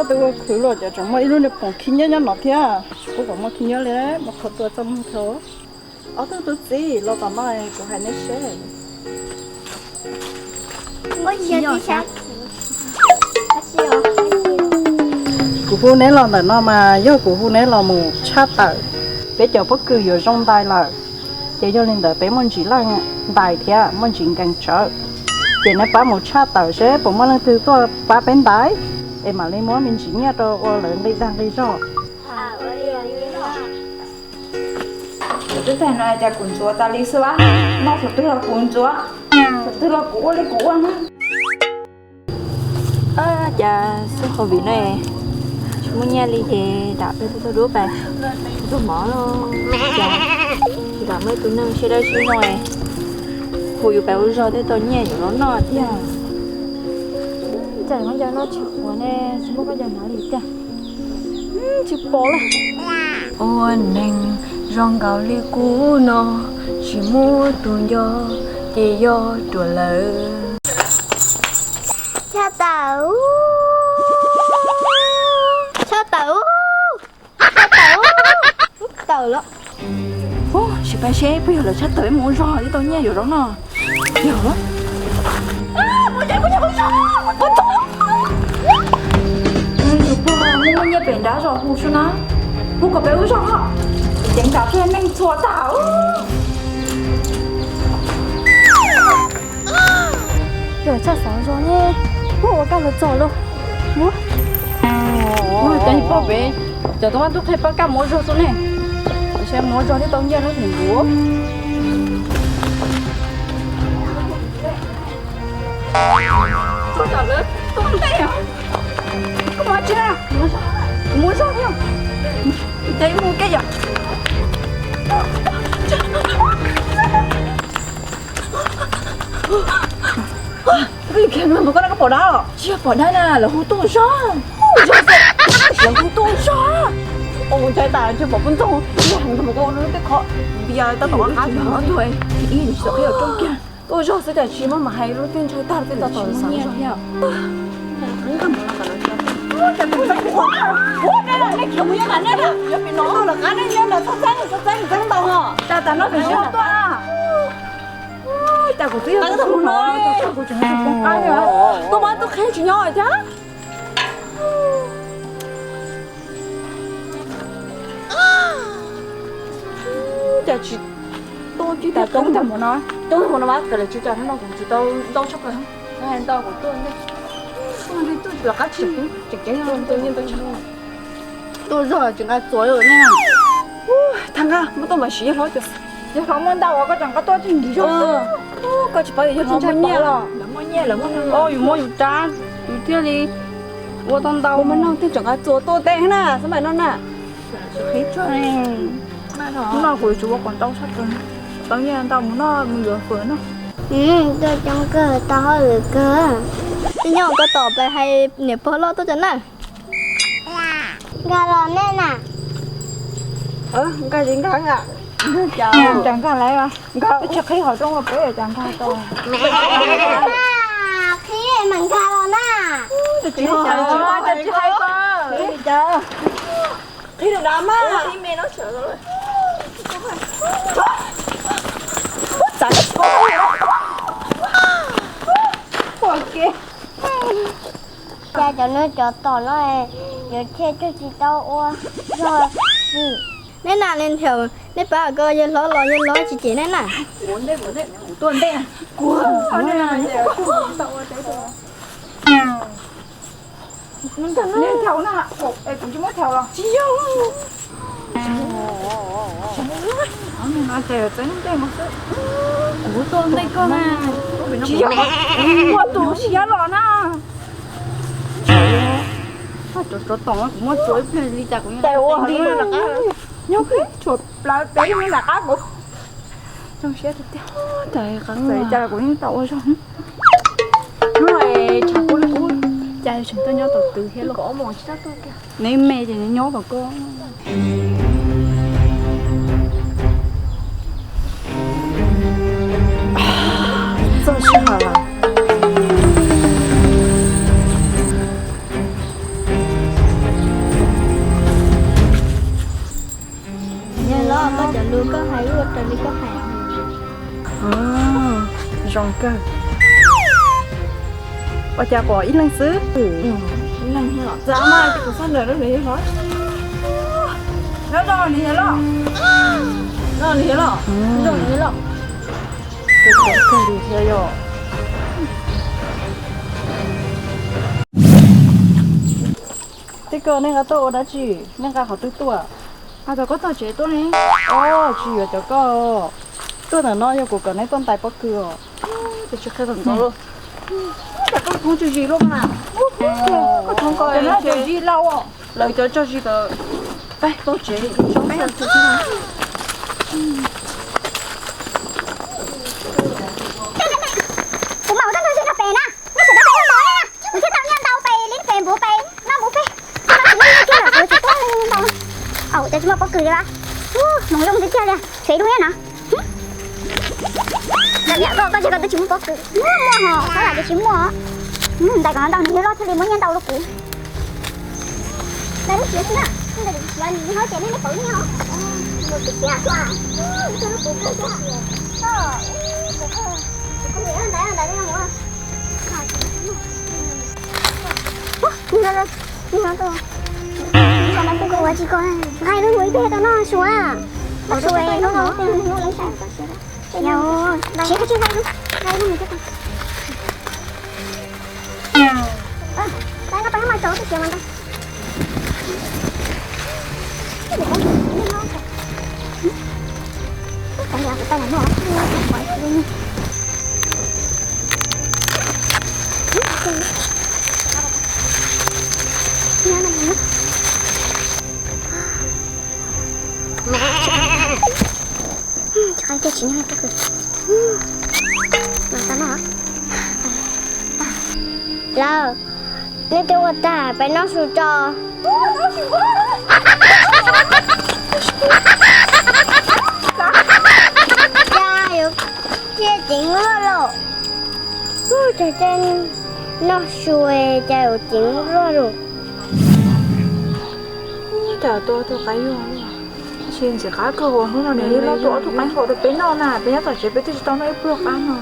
Twb ua khwv los cov tseem muaj ib lub niag poom khib nyiab nyob no thiab. Kuv kom muaj khib nyiab li, muab qhov tua txaj muag rau. Ob tug tub txib los tom no kuv hais nej seb. Kuv hu neb los ntawm no mas yog kuv hu neb los mus tshaj tawm. Peb cov pob kws yuav zoo ntais lawm, ces yog li ntawd peb muaj ntsis leej ntais thiab muaj ntsis nkees tsawv. Ces neb pab mus tshaj tawm seb puas muaj leej twg tuaj pab peb ntais, es mam li muab me ntsis nyiaj rau ua lawv nqi dag nqi zog. Kuv twb tag no cas kuv ntxuav tas li xwb, noj thaum twg los kuv ntxuav, thaum twg los kuv ua li kuv ua na. Cas xub hauv vim no tsis muaj nyiaj li ces dam peb tug tau duab pas tug mov los cas tsis dam muaj ib tug neeg siab dawb siab zoo hu yus pas ua zog thiaj tau nyiaj yuav los noj thiab. Cas koj nco no tsis qhuav ne, tsis muaj koj nco hnav li tiag. Tsis pom lawm. Ua neeg zoo nkaus li kuv no, tsis muaj tus nco ces yog ruam lawm. Tshaj tawm, tshaj tawm, tshaj tawm, tawm lawm. Sim pab seb puas yog lawv tshaj tawm mus ua zog thiaj tau nyiaj yuav zaub no. Yog. Tus pog muaj nyiaj pem nrab zos hu xwb na, hu kom peb ua zog, ceev nram pliag neeg txhua tag. Yog tshaj xov zog ne, ua kaj los txog lauj. Ua cas pog pem cov tub mab tub qhe pab kaj mus ua zog xwb ne, seb mus ua zog thiaj tau nyiaj lub ntim nkuv. Koj mus tsi na, kuv mus zog thiab, ces mus ke yom. Koj pom dab los? Tsis yog pom dab na, lawv hu tuaj zog. Lawv hu tuaj zog. Ua mus ntshai tas tsis pom pub ntxoog, koj ua lub tej qhov npias tau tom qab tuaj zog xwb cas tsis muaj mas hais lub tej ntshai tag tej tom tom xav zog. Cas kuv txawm hnov, kuv tseem poob qab li, tub mab tub qhe tsis nyob thiab. Cas tsis tuaj tsis tas coob tag mus no, coob tag mus no mas kawm lawv tsis tas no kuv tsis tau ntau tshaj plaws. Ntau kuv tuaj ntej, tuaj ntej tuaj lawv qab tsis tseem ceeb tuaj ntej ntau tshaj. Tuaj zog tsis nqa txuas li ne. Thaj nqa muab tuaj mas siv yawg hlob cov, yawg hlob muab ntau uas koj tseem nqa tuaj tsis nkim zog. Koj tsis paub yog yawg ntshai nyiaj los. Yus muab yus rab yus thiaj li ua tau ntau. Muab noj thiaj tseem nqa txuas tuaj teb na xab maim no na. Hnub no kuv yuav tsum ua kom ntau tshaj plaws, tau nyiaj ntau mus noj mus yuav fawm no. Tuaj coob kawg, tau hauj lwm kawg. Tsis nyob koj tom pes hais niam pog loj tuaj cov na. Nkag los nej na. Nkag tsis nkag, cas nkag lawm, nkag tsis qhib qhov rooj ua peb cas nkag tau. Qhib mas nkag los na. Qhib los na mas. Cas cov neeg cov tom no yuav thiaj tsis tau ua zog li. Nej na, nej nrhiav, nej pab kom yawg hlob los, yawg hlob tsis cem nej na. Nej thau na, kuv tsis muab thau los. Kuv tuaj ntej koj na. Tsis yog, kuv muaj tus siab los na. Tsov tom kuv muab tsuav ib pliag li cas kuv yeej ua li. Nyob tshuav plaws peb ib lam qab kuv. Zoo siab tiag tiag. Cas kuv yeej tau ua zog. Hnub no tshav kub li kub, cas tseem tuaj nyob tom twg thiab lauj? Neb me ces neb nyob tom koj. Txog sij hawm lawm. Lus koj hais ua raws li koj hais. Zoo kawg. Ua cas pom ib leeg xwb? Ib leeg thiab los txav mas ces kuv xab ntawm rau nws yog los. Nyob zoo nws yog los. Nyob zoo nws yog los. Nyob zoo nws yog los. Tus kawg li thiab yom. Tej ko nej nqa tuaj ua dab tsi? Nej nqa qhov twg tuaj? Nqa tom koj tog tsev tuaj ne. Os, tsis yuav cov koj. Tuaj ntawm no yog kuv kom nej tuaj ntais pob kws os. Tus tsis qhia tom ntxov los. Koj thoob tswv zis luaj mas. Koj thoob ko tswv zis lauj. Lawv cov tso zis kom peb tog tsev. Kuv mam ua tau ntau zis rau pem na. Nej sawv daws tau nyiaj ntau na. Kuv thiaj tau nyiaj ntau pem li pem npuv pem noj npuv pem. Kuv tsis muaj nyiaj kiag lawm kuv tsis tuaj nyiaj ntau. Au, cov tsis muaj pob kws li a. Hmoov zoo tiag tiag li. Tshuav ib lub nyiaj no. Koj, koj ces koj twb tsis muaj pob kws. Muaj, muaj hos, koj lam tias tsis muaj. Ntais kom ntau nws yog loj thiaj li muaj nyiaj ntau rau kuv. Ntais lub siav xwb na, ntais lub siav nws ho ces nej nej pauv nyiaj os. Nws tib siav tuaj, nws tau lub kuv kawg tuaj. Nqa lub mus ib peg tau noj su a. Noj su, noj su. Siav, siav, siav, nqa lub, nqa lub mus thiab. Nqa lub peb mas tso tus siav mas nqa. Lawv, nej twb ua tag peb noj su tso. Cas yuav ciaj ceev luaj lauj. Cas tej noj su cas yuav ceev luaj lauj. Cas tua tus qaib yuag, tab sis ntxim qab kawg uas hnub no niam yij loj tua ob tug qaib hau rau peb noj na, peb nyob tom tsev peb twb tsis tau noj ib pluag qab no.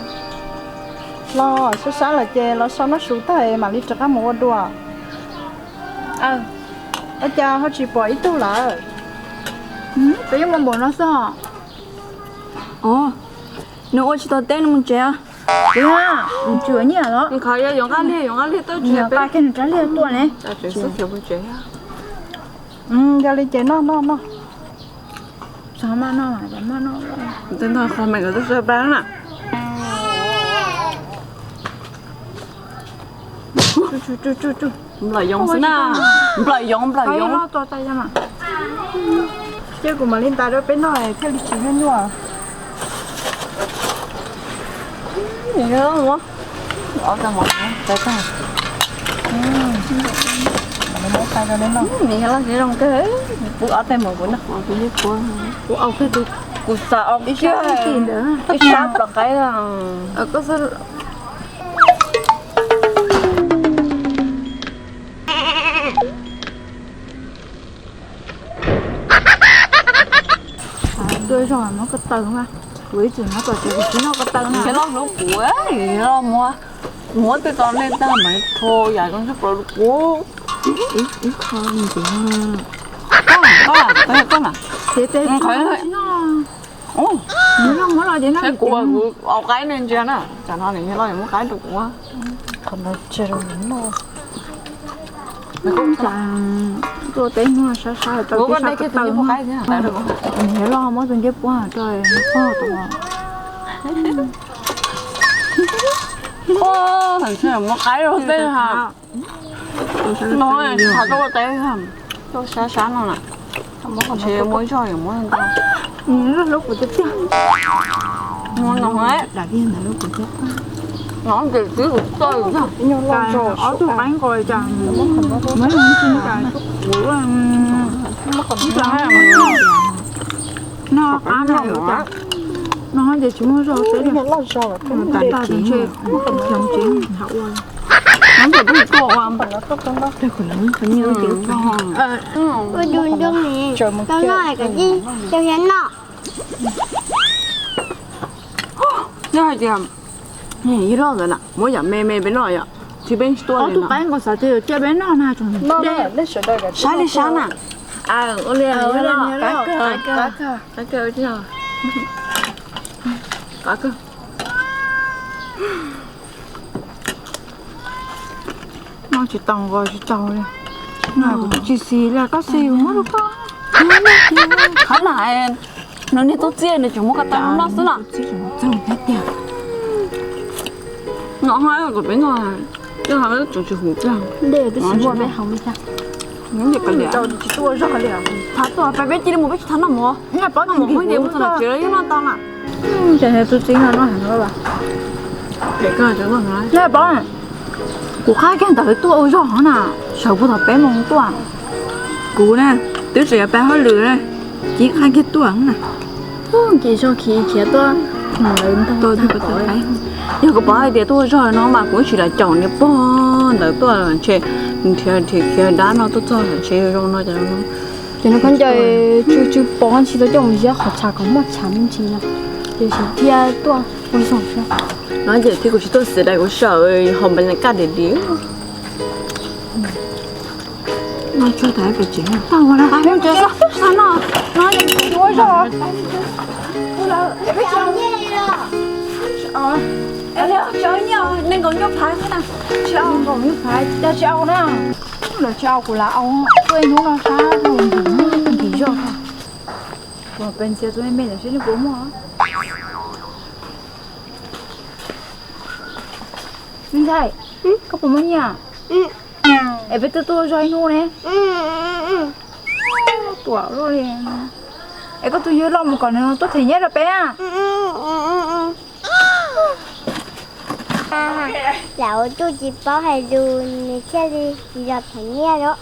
Los sab sab lawm ces los so noj su tag mam li rov qab mus ua dua. Ua cas ho tsis pom ib tug lawm? Peb yeej muaj npaum no xwb os. Nws ua tsis tau teb nws mus tsev. Nws tsis ua nyiaj los? Nws qhov yog yuav nqaj liag, yuav nqaj liag tau tsis nqa kiag nws rab liag tuaj ne. Yog li ces noj noj noj. Txhob maj noj, maj noj. Tej no qhov me nkawd twb sawv pab na. Nplaim yoov xwb na. Nplaim yoov, nplaim yoov. Ces kuv mam li ntais rau peb noj thiaj li tsis nyuaj nyuaj. Nws yog loj siv zoo kawg, pub ob tais mov kuv noj. Kuv au kawg, kuv xav au ib sab, ib sab plom qaib. Tuaj zog muab ko taw mas, kuv ib txwm nyob tom tsev kuv tsis noj ko taw na. Yog loj hlub kuv, yog loj muab, muab tej tau nej tag mas rho yam zoo tshaj plaws rau kuv. Ib qho ntxiv. Koj, koj, koj, koj mas. Ces tes qhov no. Nws noj muab los ces noj. Kuv, kuv au qaib nej ntsia na, tsam no nws yog loj muab qaib rau kuv. Qhov no tsis zoo noj. Tuaj teb hnub sab sab tau tib sab ko taw. Nws yog loj muab tus ncej puab rau pog tus. Muab qaib rau tej ha. No tsis qhov tuaj ua teb, tuaj sab sab no na. Ntshe muab zog yuav muab ntau. Lub kuv tiag tiag. No ces twb kuv txawj na. Ob tug qaib nqos cas, muab ntsis cas kuv no qab no. No ces tsis muaj zog teb li. Tag tag ntshe nws khiav tsev nws ua. Nyob ntawm peb tuaj ua. Ua du nroo ne, tau noj kom tij, tau hiab noj. Yog hais tias yawg loj ntawd na muab yam me me peb noj yom, tsis peb tsis tuaj li no. Saib li sab na. Ua li yawg loj, qab kawg. Noj tsis tau nqos tsis tau li. Kuv tsis xis li, koj xis kuv muab rau koj. Qhov na, nws niag tub txib nws tseem muab ko taw noj xwb na. Noj ho kom peb noj, twb ho tseem tsis huv tiag. Dej twb tsis muaj peb haus li cas. Tsis tuaj zog li, thav tuaj peb, peb cia li mus, peb tsis thav noj mov. Noj mov phob nce mus txog tom tsev los yeej noj tau na. Ces tus txiv no noj heev lawm. Noj phob, kuv qab kiag ntawd tuaj ua zog hov na, sawv puag thaum peb moos tuaj. Kuv na, twb tseem yuav pab hauj lwm na, cia qab kiag tuaj na. Ces zog khiav khiav tuaj, yog kuv paub hais tias tuaj ua zog no mas kuv tsis lam caum niag pog ntawd tuaj ntshe, nrhiav nrhiav khiav dab no tuaj txog ntshe zoo no cas. Ces no khaub ncaws tsw tsw pov, tsis tau coj mus ziab qhov tshav kom muaj tshav me ntsis no, ces thiaj tuaj ua zog xwb. No ces thiab kuv tsis tuaj xav dais kuv sawv hauv npas nyas kaj dim dim. No tsuag tas pem tsev no. Tau ua lawm, no, no, ua zog. Tsis au nkaus nyuj phav xwb na. Tsis au nkaus nyuj phav, cas tsis au na. Lawv tsis au kuv lam au, tuaj ib hnub no sab nkim zog. Kuv pes ntxias tus me me ntawd seb nws puas muaj. Me ntxhais, koj puas muaj nyiaj? Es peb twb tuaj zog ib hnub ne. Tuam luaj li. Es koj tus yawg loj mus kom nws tuaj them nyiaj rau peb na. Lam ua tub tsis paub hais lus nws thiaj li tsis yog them nyiaj lawm.